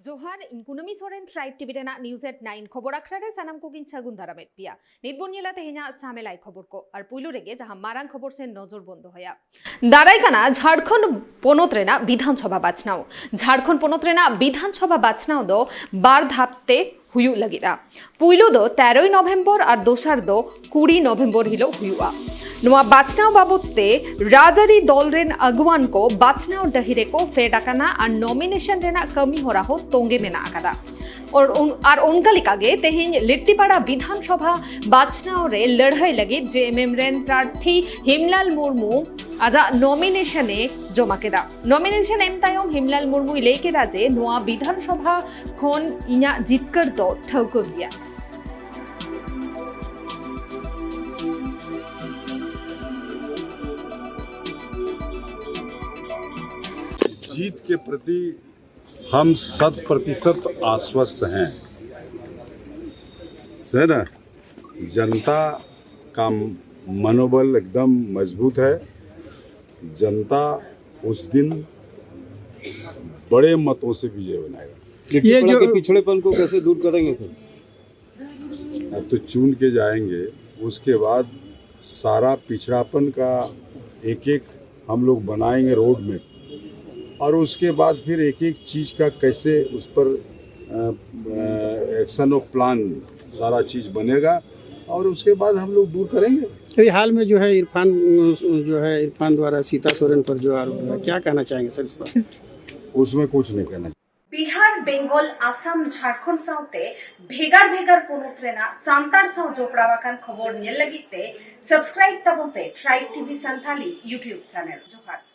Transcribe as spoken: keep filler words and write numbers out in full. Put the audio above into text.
ᱡᱚᱦᱟᱨ, ᱤᱧ ᱠᱩᱱᱟᱹᱢᱤ ᱥᱚᱨᱮᱱ, ᱴᱨᱟᱭᱤᱵᱽ ᱴᱤᱵᱷᱤ ᱨᱮᱱᱟᱜ ᱱᱤᱭᱩᱡᱽ ᱮᱴ ᱱᱟᱭᱤᱱ ᱠᱷᱚᱵᱚᱨ ᱟᱠᱷᱲᱟ ᱨᱮ ᱥᱟᱱᱟᱢ ᱠᱚᱜᱮᱧ ᱥᱟᱹᱜᱩᱱ ᱫᱟᱨᱟᱢᱮᱫ ᱯᱮᱭᱟ᱾ ᱱᱤᱛ ᱵᱚᱱ ᱧᱮᱞᱟ ᱛᱮᱦᱮᱧᱟᱜ ᱥᱟᱢᱮᱞᱟᱭ ᱠᱷᱚᱵᱚᱨ ᱠᱚ, ᱟᱨ ᱯᱩᱭᱞᱩ ᱨᱮᱜᱮ ᱡᱟᱦᱟᱸ ᱢᱟᱨᱟᱝ ᱠᱷᱚᱵᱚᱨ ᱥᱮᱱ ᱱᱚᱡᱚᱨ ᱵᱚᱱ ᱫᱚᱦᱚᱭᱟ᱾ ᱫᱟᱨᱟᱭ ᱠᱟᱱᱟ ᱡᱷᱟᱲᱠᱷᱚᱸᱰ ᱯᱚᱱᱚᱛ ᱨᱮᱱᱟᱜ ᱵᱤᱫᱷᱟᱱ ᱥᱚᱵᱷᱟ ᱵᱟᱪᱷᱱᱟᱣ᱾ ᱡᱷᱟᱲᱠᱷᱚᱸᱰ ᱯᱚᱱᱚᱛ ᱨᱮᱱᱟᱜ ᱵᱤᱫᱷᱟᱱ ᱥᱚᱵᱷᱟ ᱵᱟᱪᱷᱱᱟᱣ ᱫᱚ ᱵᱟᱨ ᱫᱷᱟᱯ ᱛᱮ ᱦᱩᱭᱩᱜ ᱞᱟᱹᱜᱤᱫᱼᱟ᱾ ᱯᱩᱭᱞᱩ ᱫᱚ ᱛᱮᱨᱚᱭ ᱱᱚᱵᱷᱮᱢᱵᱚᱨ ᱟᱨ ᱫᱚᱥᱟᱨ ᱫᱚ ᱠᱩᱲᱤ ᱱᱚᱵᱷᱮᱢᱵᱚᱨ ᱦᱤᱞᱳᱜ ᱦᱩᱭᱩᱜᱼᱟ᱾ ᱱᱚᱣᱟ ᱵᱟᱪᱷᱱᱟᱣ ᱵᱟᱵᱚᱛ ᱛᱮ ᱨᱟᱡᱽᱟᱹᱨᱤ ᱫᱚᱞ ᱨᱮᱱ ᱟᱹᱜᱩᱣᱟᱹᱱ ᱠᱚ ᱵᱟᱪᱷᱱᱟᱣ ᱰᱟᱹᱦᱤ ᱨᱮᱠᱚ ᱯᱷᱮᱰ ᱟᱠᱟᱱᱟ ᱟᱨ ᱱᱚᱢᱤᱱᱮᱥᱚᱱ ᱨᱮᱱᱟᱜ ᱠᱟᱹᱢᱤ ᱦᱚᱨᱟ ᱦᱚᱸ ᱛᱚᱸᱜᱮ ᱢᱮᱱᱟᱜ ᱟᱠᱟᱫᱟ᱾ ᱟᱨ ᱚᱱ-, ᱟᱨ ᱚᱱᱠᱟ ᱞᱮᱠᱟᱜᱮ ᱛᱮᱦᱮᱧ ᱞᱤᱴᱤᱯᱟᱲᱟ ᱵᱤᱫᱷᱟᱱ ᱥᱚᱵᱷᱟ ᱵᱟᱪᱷᱱᱟᱣ ᱨᱮ ᱞᱟᱹᱲᱦᱟᱹᱭ ᱞᱟᱹᱜᱤᱫ ᱡᱮ ᱮᱢ ᱮᱢ ᱨᱮᱱ ᱯᱨᱟᱨᱛᱷᱤ ᱦᱮᱢᱞᱟᱞ ᱢᱩᱨᱢᱩ ᱟᱡᱟᱜ ᱱᱚᱢᱤᱱᱮᱥᱚᱱ ᱮ ᱡᱚᱢᱟ ᱠᱮᱫᱟ᱾ ᱱᱚᱢᱤᱱᱮᱥᱚᱱ ᱮᱢ ᱛᱟᱭᱚᱢ ᱦᱮᱢᱞᱟᱞ ᱢᱩᱨᱢᱩᱭ ᱞᱟᱹᱭ ᱠᱮᱫᱟ ᱡᱮ ᱱᱚᱣᱟ ᱵᱤᱫᱷᱟᱱ ᱥᱚᱵᱷᱟ ᱠᱷᱚᱱ ᱤᱧᱟᱜ ᱡᱤᱛᱠᱟᱹᱨ ᱫᱚ ᱴᱷᱟᱹᱣᱠᱟᱹ ᱜᱮᱭᱟ᱾ जीत के प्रति हम शत प्रतिशत आश्वस्त हैं, है ना? जनता का मनोबल एकदम मजबूत है। जनता उस दिन बड़े मतों से विजय बनाएगा। ये जो पिछड़ेपन को कैसे दूर करेंगे सर? अब तो चुन के जाएंगे, उसके बाद सारा पिछड़ापन का एक एक हम लोग बनाएंगे रोड मैप, और उसके बाद फिर एक एक चीज का कैसे उस पर एक्शन ऑफ प्लान सारा चीज बनेगा, और उसके बाद हम लोग दूर करेंगे। अभी हाल में जो है इरफान जो है इरफान द्वारा सीता सोरेन पर जो आरोप है, क्या कहना चाहेंगे सर इस पर? उसमें कुछ नहीं कहना। ᱵᱤᱦᱟᱨ, ᱵᱮᱝᱜᱚᱞ, ᱟᱥᱟᱢ, ᱡᱷᱟᱲᱠᱷᱚᱸᱰ ᱥᱟᱶᱛᱮ ᱵᱷᱮᱜᱟᱨ ᱵᱷᱮᱜᱟᱨ ᱯᱚᱱᱚᱛ ᱨᱮᱱᱟᱜ ᱥᱟᱱᱛᱟᱲ ᱥᱟᱶ ᱡᱚᱯᱲᱟᱣ ᱟᱠᱟᱱ ᱠᱷᱚᱵᱚᱨ ᱧᱮᱞ ᱞᱟᱹᱜᱤᱫ ᱛᱮ ᱥᱟᱵᱥᱠᱨᱟᱭᱤᱵ ᱛᱟᱵᱚᱱ ᱯᱮ tribe TV Santhali YouTube channel. ᱡᱚᱦᱟᱨ᱾